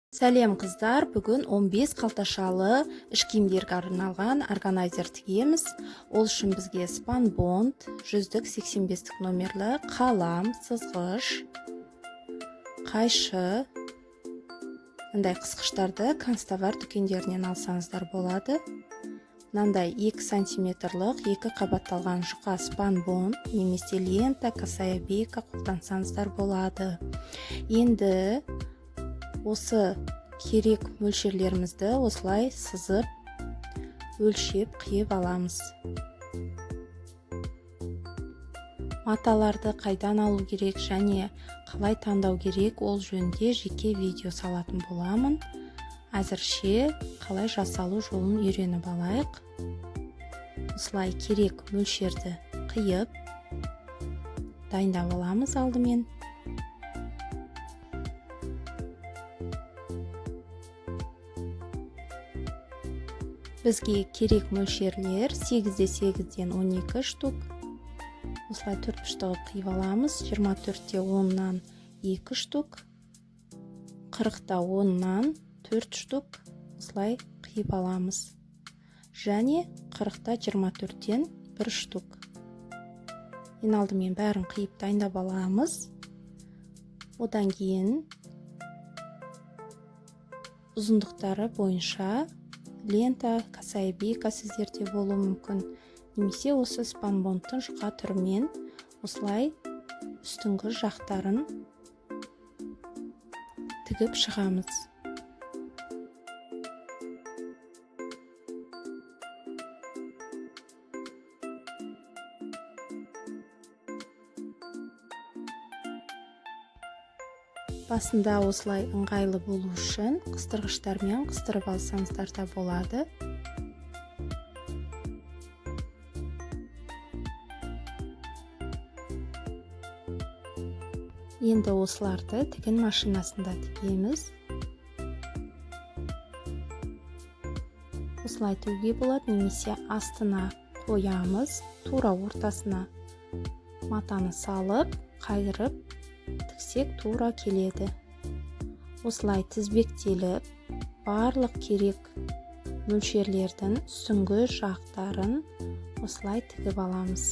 Сәлем, қыздар! Бүгін 15 қалташалы іш киімдерге арналған органайзер тігеміз. Ол үшін бізге спанбонд, жүздік 85-тік номерлі қалам, сызғыш, қайшы, мындай қысқыштарды канцтовар дүкендерінен алсаңыздар болады. Мынандай 2 сантиметрлік екі қабатталған жұқа спанбонд немесе лента, косая бейка қолдансаңыздар болады. Енді осы керек мөлшерлерімізді осылай сызып, өлшеп, қиып аламыз. Маталарды қайдан алу керек және қалай таңдау керек, ол жөнінде жеке видео салатын боламын. Әзірше қалай жасалу жолын үйреніп алайық. Осылай керек мөлшерді қиып, дайындап аламыз алдымен. Бізге керек мөлшерлер 8-де 8-ден 12 штук. Осылай төрт бұрышты қылып қиып аламыз. 24-те 10-нан 2 штук, 40-та 10-нан 4 штук осылай қиып аламыз. Және 40-та 24-тен 1 штук. Ең алдымен бәрін қиып дайындап аламыз. Одан кейін ұзындықтары бойынша лента, косая бейка сіздерде болуы мүмкін, немесе осы спанбондтың жұқа түрімен осылай үстіңгі жақтарын тігіп шығамыз. Басында осылай ыңғайлы болу үшін қыстырғыштармен қыстырып алсаңыздар да болады. Енді осыларды тігін машинасында тігеміз. Осылай тігуге болады, немесе астына қоямыз, тура ортасына матаны салып, қайырып тіксек тура келеді. Осылай тізбектеліп, барлық керек мөлшерлердің үстіңгі жақтарын осылай тігіп аламыз.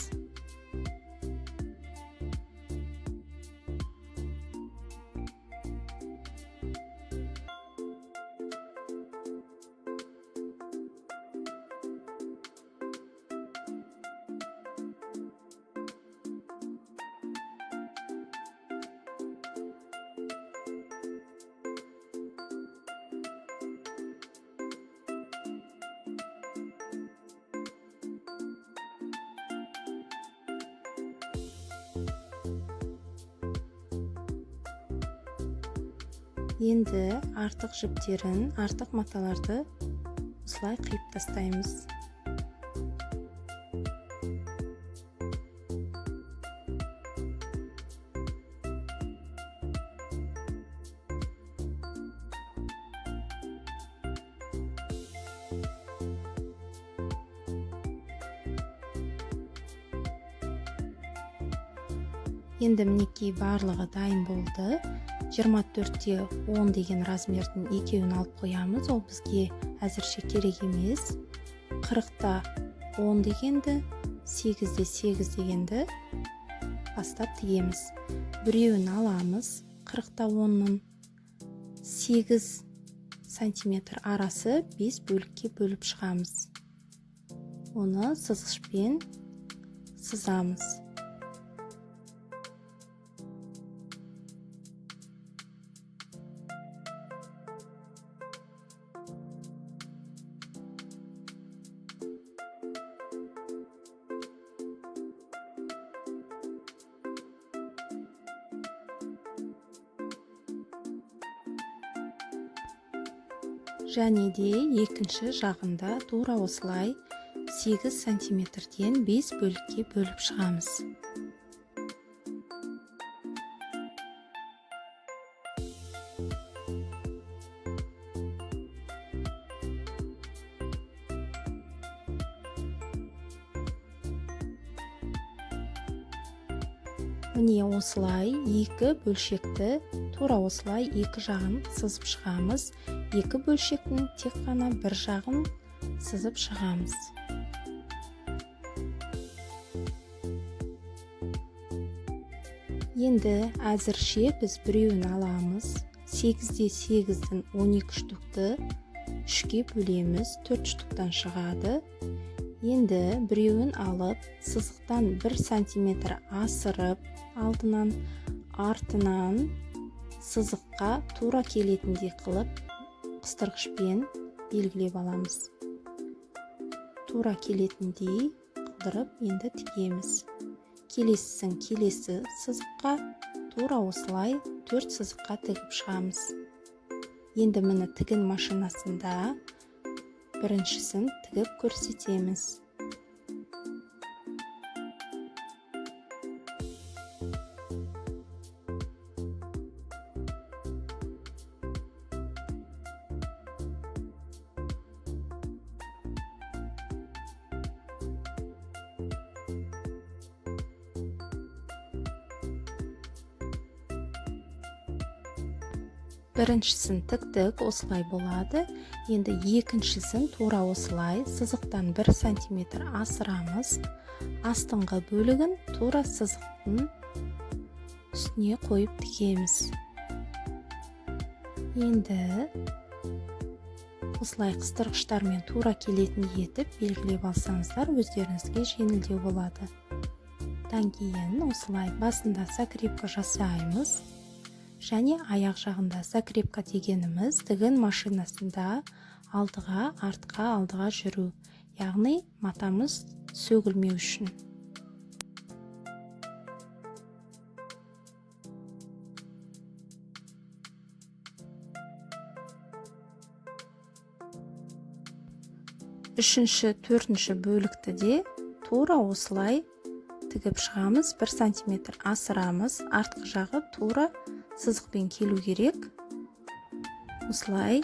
Енді артық жіптерін, артық маталарды осылай қиып тастаймыз. Енді мінекей барлығы дайын болды. 24-те 10 деген размердің екеуін алып қоямыз, ол бізге әзірше керек емес. 40-та 10 дегенді, 8-де 8 дегенді бастап тігеміз. Біреуін аламыз, 40-та 10-ның 8 сантиметр арасы 5 бөлікке бөліп шығамыз. Оны сызғышпен сызамыз. Және де екінші жағында тура осылай 8 сантиметрден 5 бөлікке бөліп шығамыз. Міне осылай екі бөлшекті тура осылай екі жағын сызып шығамыз. Екі бөлшектің тек қана бір жағын сызып шығамыз. Енді әзірше біз біреуін аламыз. 8-де 8-дің 12 штукты 3-ке бөлеміз, 4 штуктан шығады. Енді біреуін алып, сызықтан 1 сантиметр асырып, алдынан, артынан сызыққа тура келетіндей қылып қыстырғышпен белгілеп аламыз. Тура келетіндей қылдырып енді тігеміз. Келесісін келесі сызыққа тура осылай 4 сызыққа тігіп шығамыз. Енді міне тігін машинасында біріншісін тігіп көрсетеміз. Біріншісін тіктік, осылай болады. Енді екіншісін тура осылай сызықтан 1 сантиметр асырамыз. Астыңғы бөлігін тура сызықтың үстіне қойып тігеміз. Енді осылай қыстырғыштармен тура келетін етіп белгілеп алсаңыздар, өздеріңізге жеңілдеу болады. Одан кейін осылай басында закрепка жасаймыз. Және аяқ жағында закрепка дегеніміз тігін машинасында алдыға, артқа, алдыға жүру, яғни матамыз сөгілмеу үшін. Үшінші, төртінші бөлікті де тура осылай тігіп шығамыз. 1 сантиметр асырамыз, артқы жағы тура сызықпен келу керек. Осылай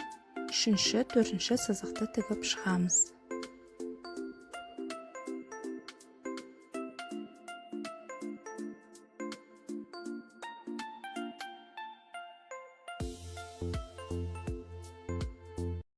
үшінші, төртінші сызықты тігіп шығамыз.